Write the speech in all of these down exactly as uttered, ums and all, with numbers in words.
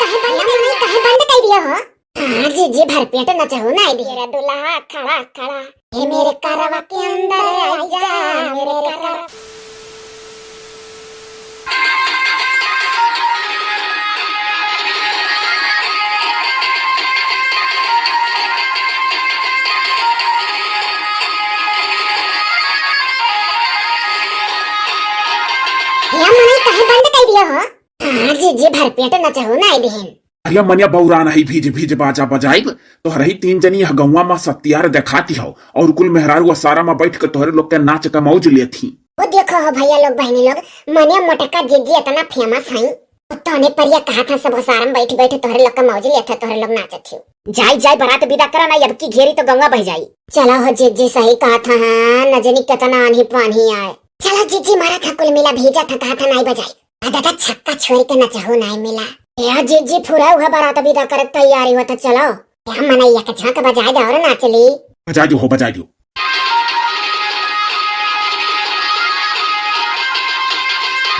काहे बंद कर दिया हो? हाँ, जीजी, भर पेट नचहु नाई दिहे। मेरा दुल्हा खड़ा खड़ा, हे मेरे करवा के अंदर आई जा, मेरे करवा। या मनई काहे बंद कर दिया हो? हाँ, जीजी, भर पेट नचहु नाई दिहिन। अरे मनिया बौरा नहीं, भीज भीज बाजा बजाइब। तोहरही तीन जनी यह गौवा मा सत्यार देखाती हो और कुल मेहरारू असारा मा बैठ के तोहरे लोग के नाच का मौज लेत ही। वो देखो हो भैया लोग, बहनी लोग, मनिया मोटका जीजी इतना famous है। तोने परिया कहा था सब असारा मा बैठ बैठ तोहरे लोग का मौज लेत है, तोहरे लोग नाचत ही। जाई जाई बारात विदा करा ना, अब की घेरी तो गौवा बह जाई। चला हो जीजी, सही कहा था, हाँ, न जनी कितना आन्ही पान्ही आए। चला जीजी, मारा था कुल मिला भीजा था, कहा था नाई बजाई। आ दादा, छक्का छोड़ के नचहु नाई मिला। ए जीजी, फुरा हुआ बारात विदा करे के तैयारी होता, चलो। या मनैया के झांक बजाए दे और नाच ली। बजाए दो हो, बजाए दो।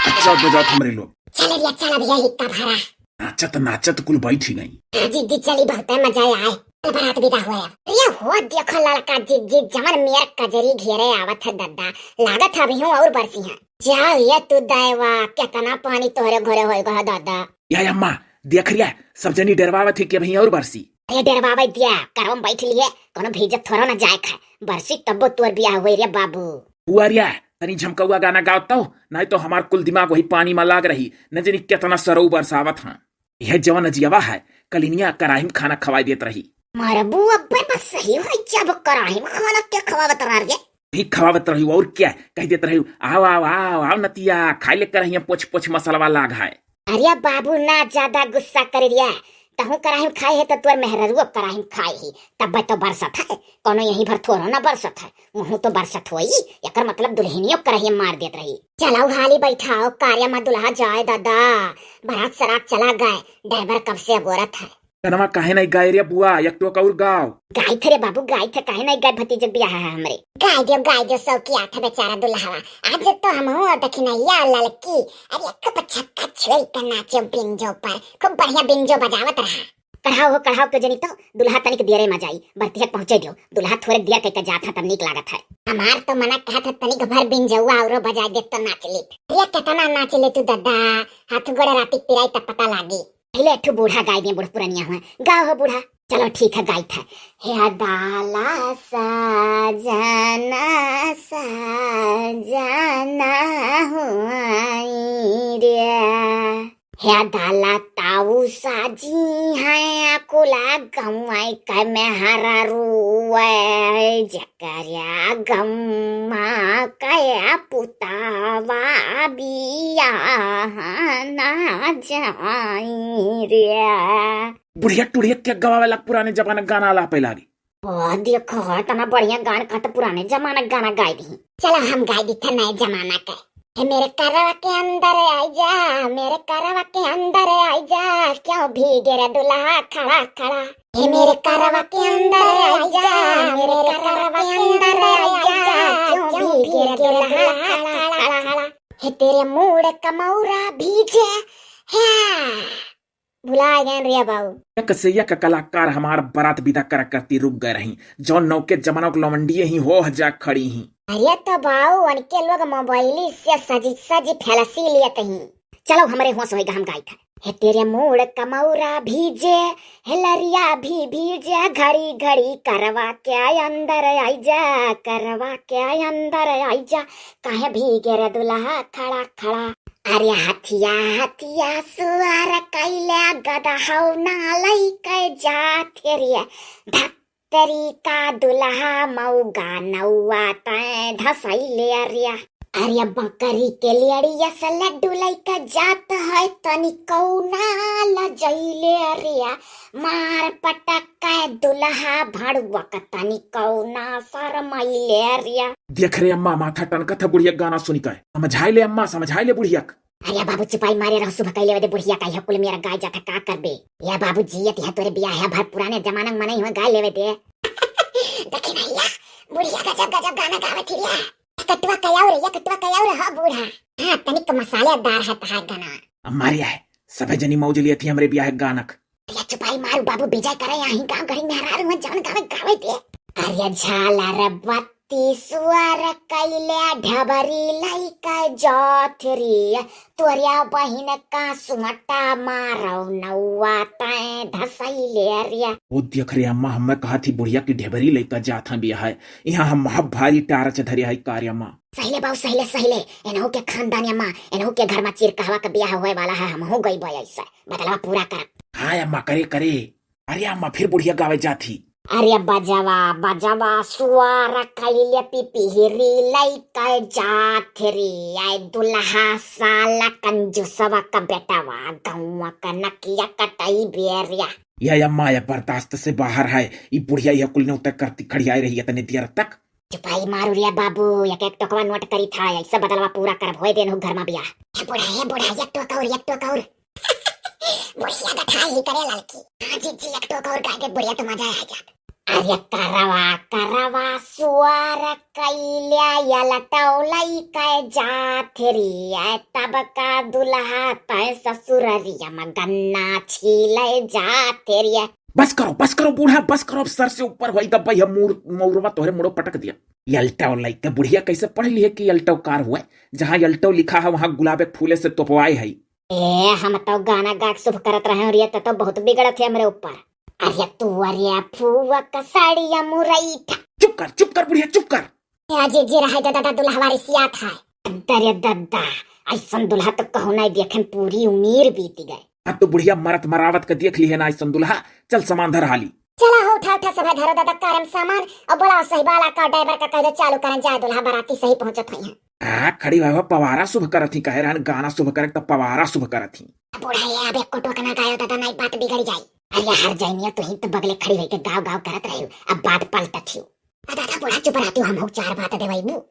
अच्छा बजाओ हमरे लोग। चल रिया, चल भैया, हिक्का भरा। नाचत नाचत कुल बैठी गई। हाँ जीजी, चली, बहुत मजा आए। चल बारात विदा हुआ। अरे हो देखो लड़का जीजी, जवन मेर कजरी घेरे आवत है दादा, लागत है अभी हूँ और बरसी है। जा ये तू दैवा, कितना पानी तोहरे घरे होएगा है दादा। या अम्मा, देख रिया, सब जनी डरवावत है कि अभी और बरसी। अरे डरवावे दिया, करवा मा बैठ लिए, कोनो भीजत थोड़ा ना जाए खाए। बरसी तब्बो तोर बियाह होए रे बाबू। बुआ रिया, तनी झमकौआ गाना गाओ तो, नहीं तो हमार कुल दिमाग वही पानी मा लाग रही, न जनी कितना सरऊ बरसावत हाँ। यह जवन अजियावा है, कलिनिया कराही मा खाना खवाई देत रही। मारा बुआ अब्बे बस सही है, जब कराही मा खाना के खवावत रहा रे। भी खवावत रही और क्या, कह देत रही, "आओ, आओ, आओ, आओ नतिया, खाई ले कराही मा पोछ पोछ मसलवा लाग है।" अरे बाबू ना ज्यादा गुस्सा कर रिया, तहूँ कराही मा खाए है तो तोर मेहररुओ कराही मा खाए ही, तब्बे तो बरसत है, कोनो यही भर थोड़ो ना बरसत है, वहूँ तो बरसत होई, एकर मतलब दुल्हनियो कराही मा मार देत रही। चलाओ हाली बैठाओ, कार्या मा दुल्हा जाए दादा, बारात सरात चला गए, ड्राइवर कब से अगोरत है। गनवा काहे नहीं गाए रे बुआ, एक टोक और गाओ। गाई थे रे बाबू, गाई थे, काहे नहीं गाए, भतीजे बियाह है हमरे। गाई दियो, गाई दियो, सौकिया था बेचारा दुल्हवा। आज तो हम हो दखिनैया ललकी, अरे एक पछक्का छोड़ के नाचे बिंजो पर, खूब बढ़िया बिंजो बजावत रहा। कढ़ाओ हो, कढ़ाओ के जनी तो, दुल्हा तनिक देरे मा जाई, बरतिया पहुँचे दियो, दुल्हा थोड़े देर कइके जात है तब नीक लागत है। हमार तो मना कहत है तनिक भर बिंजौआ औरो बजा दे तो नाच लेत। अरे कितना नाच ले तू दादा, हाथ गोड़ राती पिराई तब पता लागी। पहले एक ठो बूढ़ा गाय दे, बूढ़ पुरनिया हुआ। गाओ हो बूढ़ा। चलो ठीक है, गाइत है। हे दाला साजना, साजना हुआई रे। हे दाला ताऊ साजी है, कुला गौवा के मेहररुए, जकर्या गौवा के पुतावा बियाह ना जाई रे। बुढ़िया टुढ़िया के गवावे लाग पुराने जमाना गाना ला पे लागी। ओ देखो, इतना बढ़िया गान का तो पुराने जमाना गाना गाई दी। चलो हम गाई दी थे नए जमाना के। हे मेरे करवा के अंदर आई जा, मेरे करवा के अंदर आई जा, क्यों भीगे रे दुल्हा खड़ा खड़ा। हे मेरे करवा के अंदर आई जा, मेरे करवा के अंदर आई जा, क्यों भीगे रे दुल्हा खड़ा खड़ा। हे तेरे मूड़ का मौरा भीजे, हाँ। भुला गए रे बाबू। एक से एक कलाकार हमार बारात विदा कर करती रुक गए रही, जौन नौके जमाना के लवंडिये ही हो जा खड़ी ही। अरे तो बाऊ, उनके लोग मोबाइली से सजी सजी फैलसी लेत ही। चलो, हमरे होश होइगा, हम गाइत है। हे तेरे मूड़ का मौरा भीजे, हे लरिया भी भीजे, घड़ी घड़ी करवा के अंदर आई जा, करवा के अंदर आई जा, काहे भीगे रे दुल्हा खड़ा खड़ा। अरे हथिया हथिया सुअर कैले गदहौ ना लइके जात रे, धत्तरी का दुल्हा मौगा नौआ तैं धसैले रे। अरे बकरी के लेड़िया से लड्डू लइके जात है, तनी कौना लजैले रे, मार पटक के दुल्हा भड़ुआ के तनी कौना शरमैले रे। देख रे अम्मा, माथा टनकत है बुढ़िया गाना सुनी के। समझाई ले अम्मा, समझाई ले बुढ़िया के। अरे बाबू, चुपाई मारे रहो, सुबह कह लेवे दे बुढ़िया का, यह कुल मेरा गाय जाता का करबे? या बाबू, जियत यह तोरे बियाह है भर, पुराने जमाना में मनई हुआ गाय लेवे दे। देखी भैया, बुढ़िया गजब गजब गाना गावे थी रे। कटवा कयाऊ रे, या कटवा कयाऊ रे, हाँ बूढ़ा। हाँ, तनिक मसालेदार है तहार गाना। अम्मा रे है, सभे जनी मौज लियत ही हमरे बियाह गानक। अरे चुपाई मारू बाबू, विजय करे यहीं गाँव गढ़ी मेहरारू में जवन गावे गावे दे। अरे झालर बत्ती सुअर कैले ढबरी लइका जात रे, तोरिया बहिन का सुअटा मारौ नौआ तैं धसैले रे। ओ देख रे अम्मा, हमें कहा थी बुढ़िया की ढेबरी लइका जात हैं बियाह है, यहाँ हम महा भारी टारच धरे है कार्य माँ। सहिले बाऊ, सहिले, सहिले। एनहू के खानदान अम्मा, एनहू के घर मा चिरकहवा के बियाह होए वाला है, हमहू गई बा ऐसे। बदलवा पूरा करब। हाँ अम्मा, करे, करे। अरे अम्मा, फिर बुढ़िया गावे जात ही। अरे बजवा, बजवा, सुअर कैले पिपिहरी लइका जात रे, आए दुल्हा साला कंजूसवा का बेटवा, गौवा का नकिया कटई बेरिया। या अम्मा, या बर्दाश्त से बाहर है। ई बुढ़िया यह कुल नौटंकी करती खड़ी आए रही इतने देर तक। चुपाई मारू रे बाबू, एक एक टोकवा नोट करी था, ऐसा बदलवा पूरा करब, होए देन हो घर मा बियाह। हे बुढ़ा, हे बुढ़ा, एक टोक और, एक टोक और। बुढ़िया गठा ही करे लड़की। हाँ जीजी, एक टोक और गाय दे बुढ़िया तो मजा आ जात। अरे करवा, करवा, सुअर कैल्या यलटौलई कै जात रे, तब का दुल्हा तै ससुररिया मा गन्ना छीले जात रे। बस करो, बस करो बूढ़ा, बस करो, अब सर से ऊपर होई दब्बई है मूर, मौरवा तोहरे मुड़ो पटक दिया। यलटौ लइका बुढ़िया कैसे पढ़ ली है कि यलटौकार हुए? जहाँ यलटौ लिखा है वहाँ गुलाब एक फूले से तोपवाए है। ए, हम तो गाना गा के शुभ करत रहे रिया, त तो बहुत बिगड़त है हमरे ऊपर। अरे तू अरे फुआ का साड़िया मुरैठा। चुप कर, चुप कर बुढ़िया, चुप कर। ए, अजी जी रहे दे दादा, दुल्हवा रिसियात है। अरे दादा, ऐसन दुल्हा तो कहूँ नहीं देखे, पूरी उम्र बीत गए। अब तो बुढ़िया मरत मरावत का देख ली है ना ऐसन दुल्हा। चल सामान धर हाली। चला हो, उठा उठा सब धरो दादा कारम सामान, और बोला सही वाला का ड्राइवर का कह दे चालू करन जाए, दुल्हा बाराती सही पहुँचत हुई है। आ, खड़ी हुआ पवारा शुभ करत ही, कहे रहन गाना शुभ करे तो पवारा शुभ करत ही। बूढ़ा ये अब एक कोटो ना गायो दादा, नहीं बात बिगड़ जाई। अरे हर जाइनिया, तू ही तो बगले खड़ी होके गाव गाव करत रही, अब बात पलटत ही। आ दादा बूढ़ा चुप रहती हो, हम हो चार बात देवाई बू।